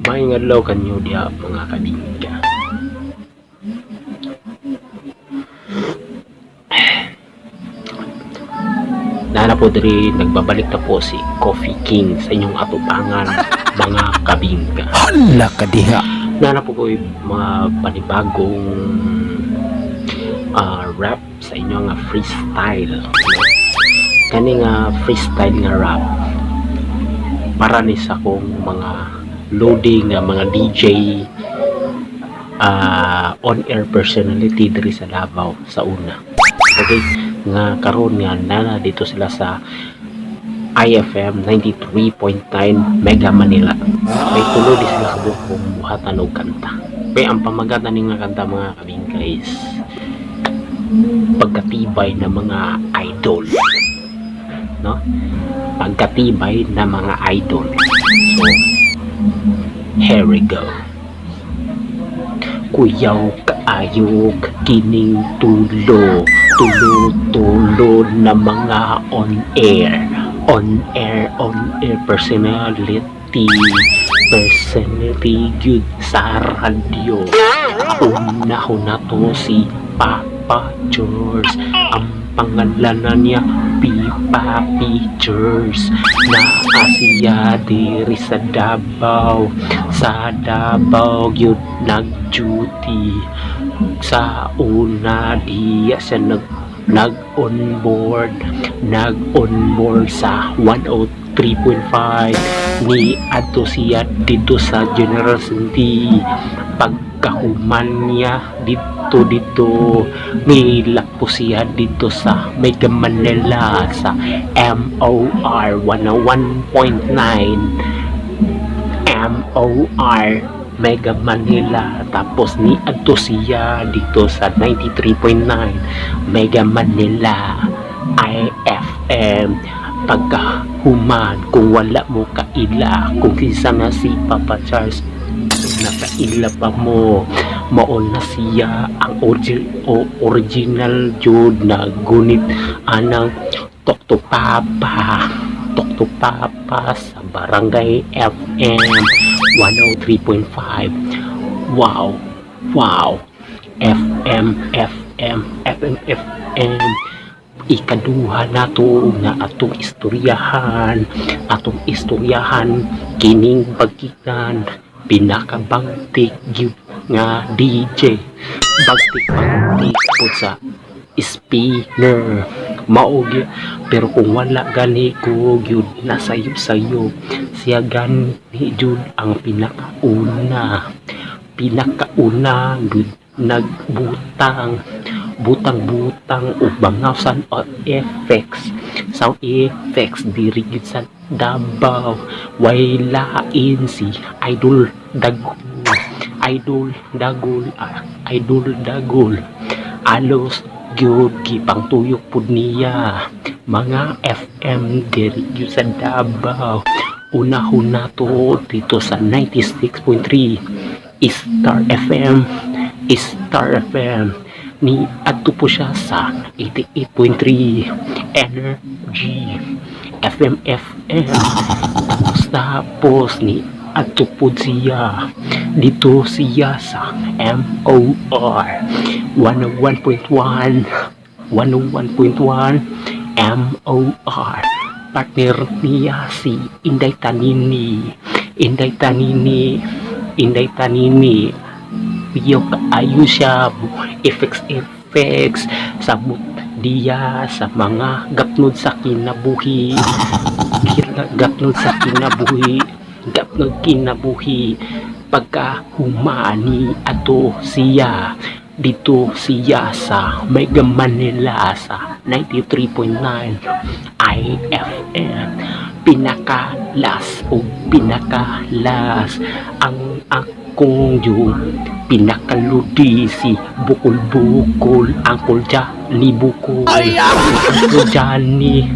Maayong adlaw kanyo diha, mga kabingka. Nana po diri, nagbabalik na po si Coffee King sa inyong atubangan, mga kabingka. Hala ka diha. Nana po ko'y mga panibagong rap sa inyo nga freestyle. No? Kani nga freestyle nga rap para ni sa kong mga loading nga mga DJ, on-air personality diri sa Davao sa una. Okay, nga karon nga nana dito sila sa IFM 93.9 Mega Manila. May tulo di sila kabuok kung buhatan og kanta. Kaya ang pamagatan ni nga kanta, mga kabingka, is "Pagkatibay ng mga Idol." No? "Pagkatibay ng mga Idol." So, here we go. Kuyaw kaayog kining tulo, tulo tulo na mga on air, on air, on air personality, personality gyud sa radyo. Una ko na to si Papa George. Ang pangalan na niya Pipa Pictures. Naa siya diri sa Davao. Sa Davao gyud nag-duty. Sa una diya siya nag on board, nag on board sa 103.5. Ni adto siya dito sa General City. Pagkahuman niya dito dito, nilakpo siya dito sa Mega Manila sa MOR 101.9. MOR Mega Manila. Tapos ni adto siya dito sa 93.9 Mega Manila IFM. Pagkahuman, kung wala mo kaila kung kinsa nga si Papa Charles, nakaila pa mo, mao na siya ang original jud na gunit anang Talk to Papa, Talk to Papa sa Barangay FM 103.5. Wow, FM FM FM FM. Ikaduha nato nga atong istoryahan, atong istoryahan kining bagkitan, pinakabagtik gyud nga DJ, bagtik bagtik pud sa spinner, mao gyud. Pero kung wala gani ko gyud nasayop-sayop siya gani jud ang pinakauna, pinakauna gyud nagbutang butang-butang og mga sound effects, sound effects diri gyud sa Davao. Way lain si Idol Dagul, Idol Dagul, Idol Dagul. Alos gyud gipangtuyok pud niya mga FM diri gyud sa Davao. Unahon nato dito sa 96.3 Star FM, Star FM. Ni adto po siya sa 88.3 Energy FM FM. Tapos ni adto po siya dito siya sa MOR 101.1, 101.1 MOR. Partner niya si Inday Tanini, Inday Tanini, Inday Tanini. Piyo kaayo siya effects effects sabot diya sa mga gapnod sa kinabuhi, gapnod sa kinabuhi, gapnod kinabuhi. Pagka humani ato siya dito siya sa Mega Manila sa 93.9 IFM. Pinaka-last o pinaka-last, ang akong yung pinakaludi, si Bukol Bukol, Uncle Johnny Bukol, Uncle Johnny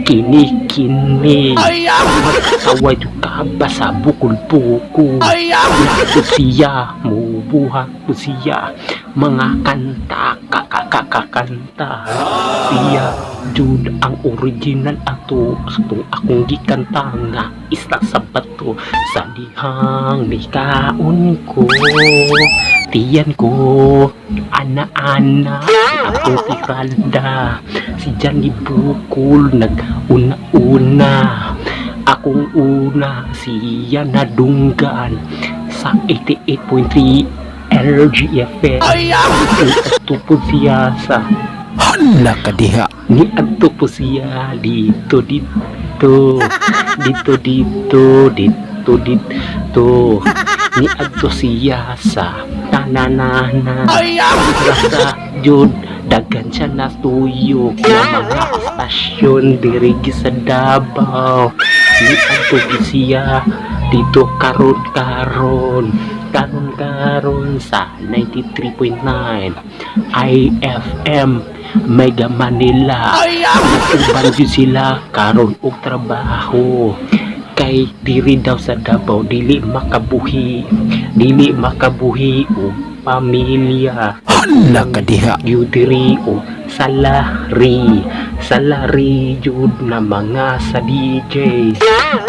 kini kini. Magkasaway ka ba sa Bukol Bukol? Nato siya mo. Gibuhat po siya mga kanta, kakakakanta siya jud ang original ato atong akong gikanta nga "Isla sa Bato". Sa dihang nikaon ko, tiyan ko ana-ana akong tirada. Si Johnny Bukol nag-una-una, akong una siya nadunggan sa 88.3 LGFM. Niadto po siya sa Hala ka diha. Niadto po siya dito dito dito dito dito dito. Niadto siya sa tananana. Rasa jud daghan siya natuyok na mga estasyon diri sa Davao. Niadto gyud siya dito karon karon karon karon sa 93.9 IFM Mega Manila. Nag-uban gyud sila karon og trabaho kay diri daw sa Davao dili makabuhi, dili makabuhi og pamilya. Hala ka diha. Gyud diri og salary, salary jud na mga sa DJ.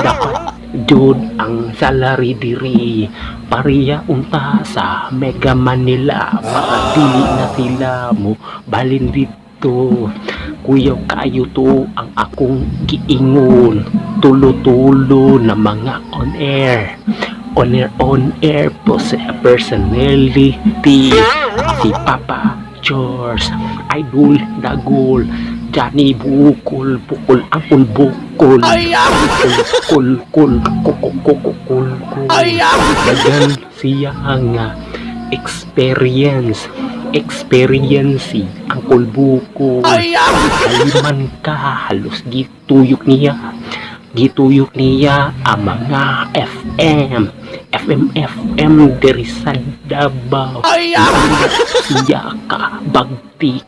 Dapat jud ang salary diri pareha unta sa Mega Manila para dili na sila mo balin dito. Kuyaw kaayo to ang akong giingon, tulo-tulo na mga on air, on air, on air po sa personality, si Papa George, Idol Dagol, Johnny Bukol, Bukol ang Bukol, kul kul kul kul kul kul kul. Dagan siya nga experience, experience ang kulbuko. Kaliman ka halos gituyok niya, gituyok niya ang mga FM, FM, FM diri sa Davao. Siya ka bagtik.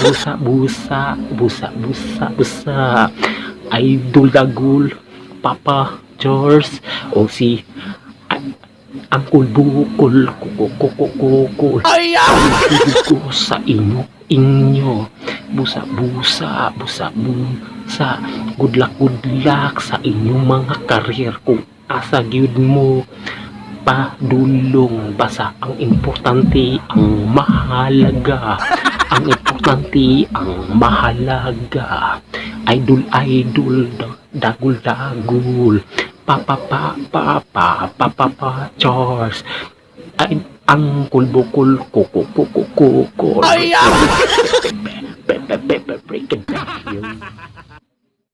Busa busa busa busa busa, Idol Dagul, Papa George o si Angkol Bukol, kukukukukukul ko sa inyo inyo. Busa busa busa busa. Good luck, good luck sa inyong mga career kung asa gyud mo padulong. Basta ang importante, ang mahalaga, ang importante, ang mahalaga, Idol Idol, Dagul Dagul, Papa Papa Papa Papa Charles ay ang kulbukul kuku kuku kuku. Pepe pepe, break it down.